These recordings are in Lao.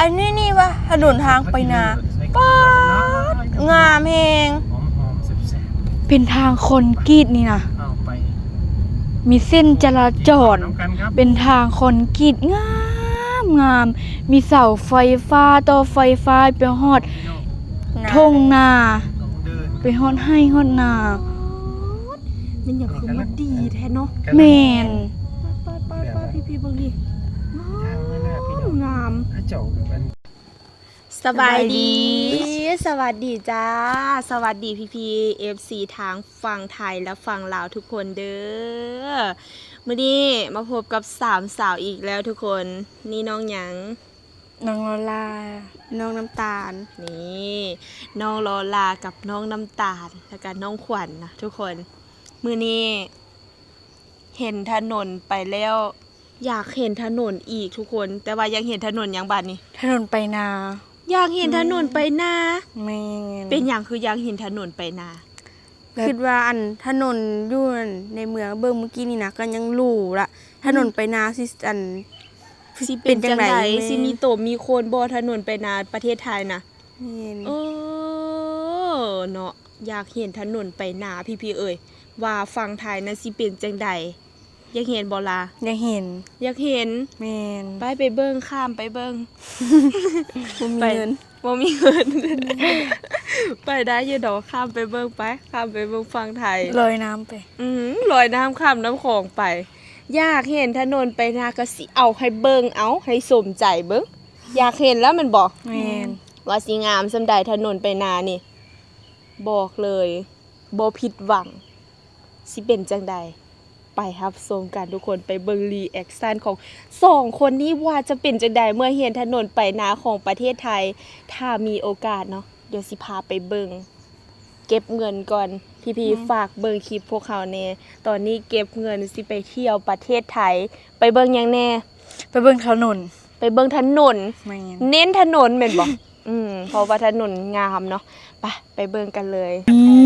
ອັນນີ້ນີ້ວະ ຖະໜົນທາງໄປນາ ປາດ ງາມແຮງ ຫອມໆແຊບໆ ເປັນທາງຄອນກຣີດນີ້ນະ ເອົາໄປ ມີເສັ້ນຈະລາຈອນ ເປັນທາງຄອນກຣີດງາມໆ ມີເສົາໄຟຟ້າ ຕໍ່ໄຟຟ້າໄປຮອດທົ່ງນາ ໄປຮອດໄຮ່ຮອດນາ. ແມ່ນຫຍັງຄືມັນດີແທ້ເນາະ. ແມ່ນ. ປາດໆໆ ພີ່ໆ ເບິ່ງນີ້ ງາມ ງາມ. ສະບາຍດີ ສະບາຍດີ ສະຫວັດດີຈ້າ ສະຫວັດດີພີ່ໆ ເອັຟຊີ ທາງຝັ່ງໄທ ແລະ ຝັ່ງລາວທຸກຄົນເດີ້. ມື້ນີ້ມາພົບກັບສາມສາວອີກແລ້ວທຸກຄົນ. ນີ້ນ້ອງຫຍັງ? ນ້ອງລໍລາ ນ້ອງນ້ຳຕານ. ນີ້ ນ້ອງລໍລາກັບນ້ອງນ້ຳຕານ ແລ້ວກະນ້ອງຂວັນນະທຸກຄົນ. ມື້ນີ້ເຫັນຖະໜົນໄປແລ້ວ ຢາກເຫັນຖະໜົນອີກທຸກຄົນ. ແຕ່ວ່າຢາກເຫັນຖະໜົນຫຍັງບາດນີ້? ຖະໜົນໄປນາ. ຢາກເຫັນຖະໜົນໄປນາ. ແມ່ນ. ເປັນຫຍັງຄືຢາກເຫັນຖະໜົນໄປນາ? ແບບ ຄິດວ່າອັນຖະໜົນຢູ່ອັນໃນເມືອງເບິ່ງມື້ກີ້ນີ້ນະ ກໍຍັງຫຼູລະ. ຖະໜົນໄປນາຊິອັນ ຊິເປັນຈັ່ງໃດ? ແມ່ນ. ຊິມີຕົມມີໂຄນບໍ່ ຖະໜົນໄປນາປະເທດໄທນະ? ແມ່ນ. ເອີ ເນາະ ຢາກເຫັນຖະໜົນໄປນາ ພີ່ໆເອີຍ ວ່າຝັ່ງໄທນັ້ນຊິເປັນຈັ່ງໃດ. ຢາກເຫັນບໍ່ລະ? ຢາກເຫັນ. ຢາກເຫັນ. ແມ່ນ. ໄປ ໄປເບິ່ງ ຂ້າມໄປເບິ່ງ. ບໍ່ມີເງິນ. ບໍ່ມີເງິນ. ໄປໄດ້ຢູ່ດອກ ຂ້າມໄປເບິ່ງໄປ ຂ້າມໄປເບິ່ງຝັ່ງໄທ. ລອຍນ້ຳໄປ. ອື ລອຍນ້ຳຂ້າມນ້ຳຂອງໄປ. ຢາກເຫັນຖະໜົນໄປນາ ກໍຊິເອົາໃຫ້ເບິ່ງ ເອົາໃຫ້ສົມໃຈເບິ່ງ. ຢາກເຫັນແລ້ວແມ່ນບໍ່? ແມ່ນ. ວ່າຊິງາມສ່ຳໃດຖະໜົນໄປນານີ້ ບອກເລີຍ ບໍ່ຜິດຫວັງ. ຊິເປັນຈັ່ງໃດ ໄປຮັບຊົມກັນທຸກຄົນ ໄປເບິ່ງຣີແອັກຊັນຂອງສອງຄົນນີ້ວ່າຈະເປັນຈັ່ງໃດ ເມື່ອເຫັນຖະໜົນໄປນາຂອງປະເທດໄທ. ຖ້າມີໂອກາດເນາະ ດຽວຊິພາໄປເບິ່ງ. ເກັບເງິນກ່ອນ ພີ່ໆ ອືມ ຝາກເບິ່ງຄລິບພວກເຮົາແດ່. ຕອນນີ້ເກັບເງິນຊິໄປທ່ຽວປະເທດໄທ. ໄປເບິ່ງຫຍັງແດ່? ໄປເບິ່ງຖະໜົນ. ໄປເບິ່ງຖະໜົນ. ແມ່ນ. ເນັ້ນຖະໜົນແມ່ນບໍ່? ອືມ ເພາະວ່າຖະໜົນງາມເນາະ. ໄປ ໄປເບິ່ງກັນເລີຍ. ອືມ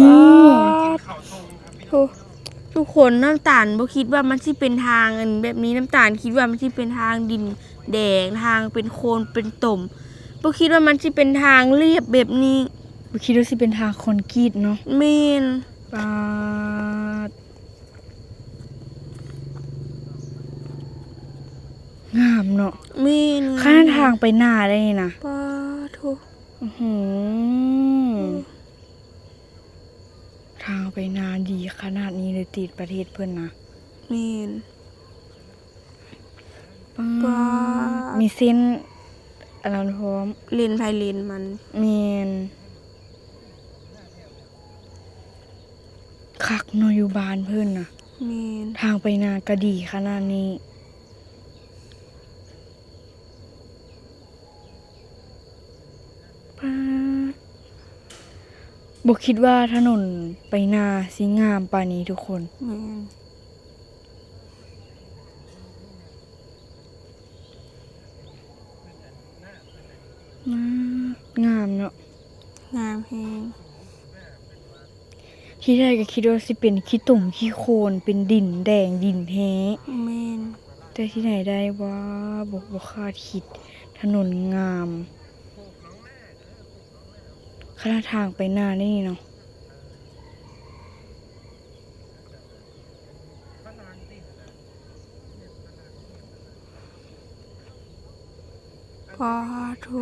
ໂອ້ ທຸກຄົນ ນ້ຳຕານບໍ່ຄິດວ່າມັນຊິເປັນທາງອັນແບບນີ້. ນ້ຳຕານຄິດວ່າມັນຊິເປັນທາງດິນແດງ ທາງເປັນໂຄນເປັນຕົມ. ບໍ່ຄິດວ່າມັນຊິເປັນທາງລຽບແບບນີ້. ບໍ່ຄິດວ່າຊິເປັນທາງຄອນກຣີດເນາະ. ແມ່ນ. ປາດ ງາມເນາະ. ແມ່ນ. ຂະໜາດທາງໄປນາໄດ້ນີ້ນະ. ປາໂທ້. ອືຫື ທາງໄປນາດີຂະໜາດນີ້ເລີຍຕິ ປະເທດເພິ່ນນະ. ແມ່ນ. ປາ ປາ ມີເສັ້ນອັນນັ້ນພ້ອມ ເລນໃຜເລນມັນ. ແມ່ນ. ຄັກເນາະ ຢູ່ບ້ານເພິ່ນນະ. ແມ່ນ. ທາງໄປນາກະດີຂະໜາດນີ້. ປາ ບໍ່ຄິດວ່າຖະໜົນໄປນາຊິງາມປານນີ້ທຸກຄົນ. ແມ່ນ. ງາມເນາະ. ງາມແຮງ. ທີແລກກໍຄິດວ່າຊິເປັນຂີ້ຕົມຂີ້ໂຄນ ເປັນດິນແດງດິນແຮ່. ແມ່ນ. ແຕ່ທີ່ໄຫນໄດ້ວ່າ ບໍ່ ບໍ່ຄາດຄິດ ຖະໜົນງາມ ຂະໜາດທາງໄປນານີ້ເນາະ. ປາໂທ້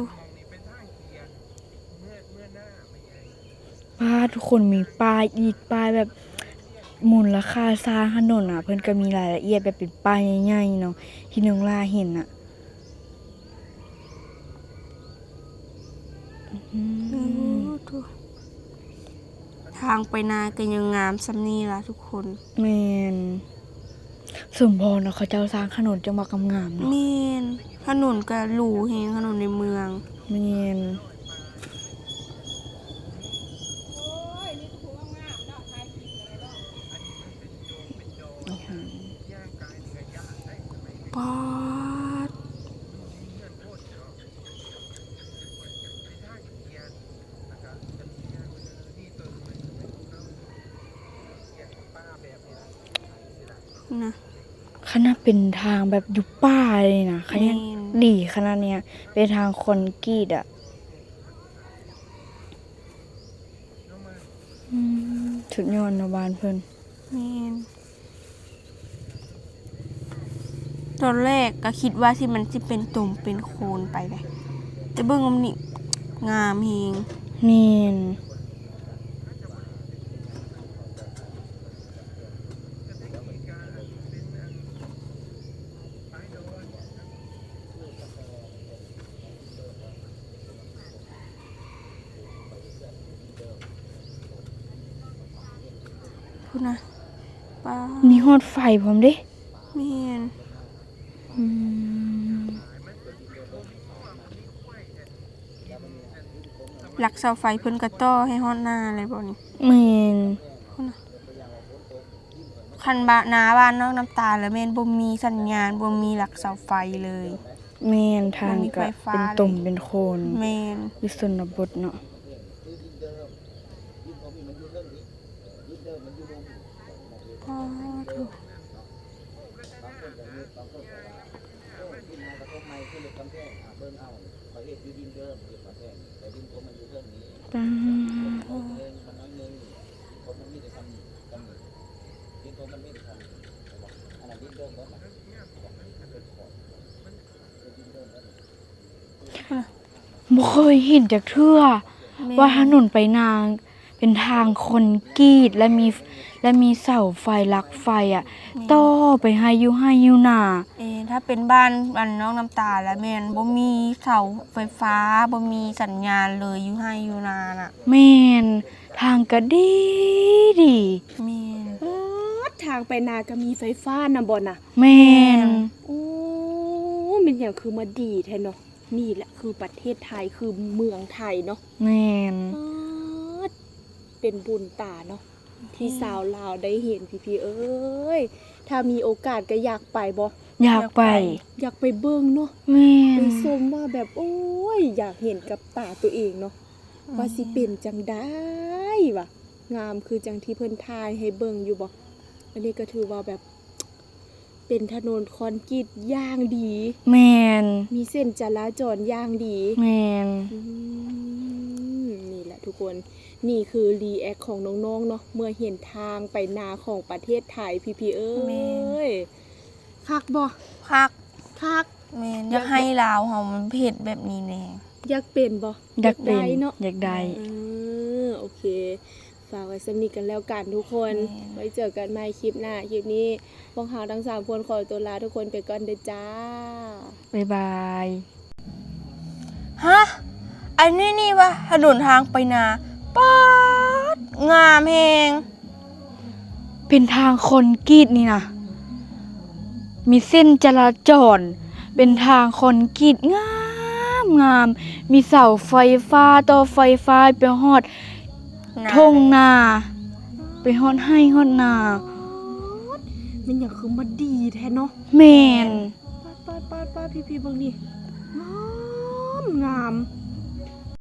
ປາ ທຸກຄົນ ມີປ້າຍອີກ ປ້າຍແບບມູນລະຄ່າສ້າງຖະໜົນນະ ເພິ່ນກໍມີລາຍລະອຽດແບບເປັນປ້າຍໃຫຍ່ໆເນາະ ທີ່ນ້ອງຫຼ້າເຫັນນະ. ອືມ ໂອ້ໂທ້ ທາງໄປນາກໍຍັງງາມສ່ຳນີ້ລະທຸກຄົນ. ແມ່ນ. ສົມພໍເນາະ ເຂົາເຈົ້າສ້າງຖະໜົນຈັ່ງວ່າງາມໆເນາະ. ແມ່ນ. ຖະໜົນກໍຫຼູແຮງ ຖະໜົນໃນເມືອງ. ແມ່ນ. ປາດ. ນະ ຂະໜາດເປັນທາງແບບຢູ່ປ່າເລີຍນະ ຂະໜາດ ແມ່ນ. ດີຂະໜາດນີ້ ເປັນທາງຄອນກຣີດອະ. ອືມ ສຸດຍອດເນາະບ້ານເພິ່ນ. ແມ່ນ. ຕອນແລກກໍຄິດວ່າຊິ ມັນຊິເປັນຕົມເປັນໂຄນໄປເດ້ ແຕ່ເບິ່ງນຳນີ້ ງາມແຮງ. ແມ່ນ. ພຸ້ນນະ ປ້າ ມີຮອດໄຟພ້ອມເດ້. ແມ່ນ. ອືມ ຫຼັກເສົາໄຟເພິ່ນກໍຕໍ່ໃຫ້ຮອດໜ້າເລີຍບໍ່ນີ້? ແມ່ນ. ພຸ້ນນະ ຄັນບ້ານ ໜ້າບ້ານນ້ອງນ້ຳຕາລແລ້ວແມ່ນບໍ່ມີສັນຍານ ບໍ່ມີຫຼັກເສົາໄຟເລີຍ. ແມ່ນ. ທາງກໍເປັນຕົມເປັນໂຄນ. ແມ່ນ. ຢູ່ຊົນນະບົດເນາະ. ອໍ ໂທ້. ປ້າ ບໍ່ເຄີຍເຫັນຈັກເທື່ອ ແມ່ນ ວ່າຖະໜົນໄປນາເປັນທາງຄອນກຣີດ ແລະ ມີ ແລະ ມີເສົາໄຟ ຫຼັກໄຟອະ ແມ່ນ ຕໍ່ໄປໃຫ້ຢູ່ໄຮ່ຢູ່ນາ. ເອີ ຖ້າເປັນບ້ານອັນນ້ອງນ້ຳຕາລແລ້ວແມ່ນບໍ່ມີເສົາໄຟຟ້າ ບໍ່ມີສັນຍານເລີຍ ຢູ່ໄຮ່ຢູ່ນານະ. ແມ່ນ. ທາງກະດີດີ. ແມ່ນ. ປາດ ທາງໄປນາກະມີໄຟຟ້ານຳບໍ່ນະ? ແມ່ນ. ແມ່ນ. ໂອ້ ແມ່ນຫຍັງຄືມາດີແທ້ເນາະ. ນີ້ແຫຼະຄືປະເທດໄທ ຄືເມືອງໄທເນາະ. ແມ່ນ. ປາດ ເປັນບຸນຕາເນາະ ທີ່ຊາວລາວໄດ້ເຫັນ ພີ່ໆເອີຍ. ຖ້າມີໂອກາດກະຢາກໄປບໍ່? ຢາກໄປ. ຢາກໄປເບິ່ງເນາະ. ແມ່ນ. ໄປຊົມວ່າແບບ ໂອ້ຍ ຢາກເຫັນກັບຕາໂຕເອງເນາະ. ອືມ ວ່າຊິເປັນຈັ່ງໃດຫວາ? ງາມຄືຈັ່ງທີ່ເພິ່ນຖ່າຍໃຫ້ເບິ່ງຢູ່ບໍ່? ອັນນີ້ກໍຖືວ່າແບບເປັນຖະໜົນຄອນກຣີດຢ່າງດີ. ແມ່ນ. ມີເສັ້ນຈະລາຈອນຢ່າງດີ. ແມ່ນ. ອືມ ນີ້ແຫຼະທຸກຄົນ ນີ້ຄືຣີແອັກຂອງນ້ອງໆເນາະ ເມື່ອເຫັນທາງໄປນາຂອງປະເທດໄທ ພີ່ໆເອີຍ. ແມ່ນ. ຄັກບໍ່? ຄັກ. ຄັກ. ແມ່ນ. ຢາກໃຫ້ລາວເຮົາມັນເຮັດແບບນີ້ແດ່. ຢາກເປັນບໍ່? ຢາກເປັນ. ຢາກໄດ້ເນາະ. ຢາກໄດ້. ເອີ ໂອເຄ ຝາກໄວ້ສ່ຳນີ້ກັນແລ້ວກັນທຸກຄົນ. ແມ່ນ. ໄວ້ເຈີກັນໃໝ່ຄລິບໜ້າ. ຄລິບນີ້ພວກເຮົາທັງສາມຄົນຂໍຕົວລາທຸກຄົນໄປກ່ອນເດີຈ້າ. ບາຍບາຍ. ຮະ ອັນນີ້ນີ້ຫວາ ຖະໜົນທາງໄປນາ. ປາດ ງາມແຮງ. ເປັນທາງຄອນກຣີດນີ້ນະ ມີເສັ້ນຈະລາຈອນ ເປັນທາງຄອນກຣີດງາມໆ ມີເສົາໄຟຟ້າ ຕໍ່ໄຟຟ້າໄປຮອດທົ່ງນາ ໄປຮອດໄຮ່ຮອດນາ. ແມ່ນຫຍັງຄືມາດີແທ້ເນາະ. ແມ່ນ. ປາດໆໆ ພີ່ໆເບິ່ງນີ້ ງາມໆ.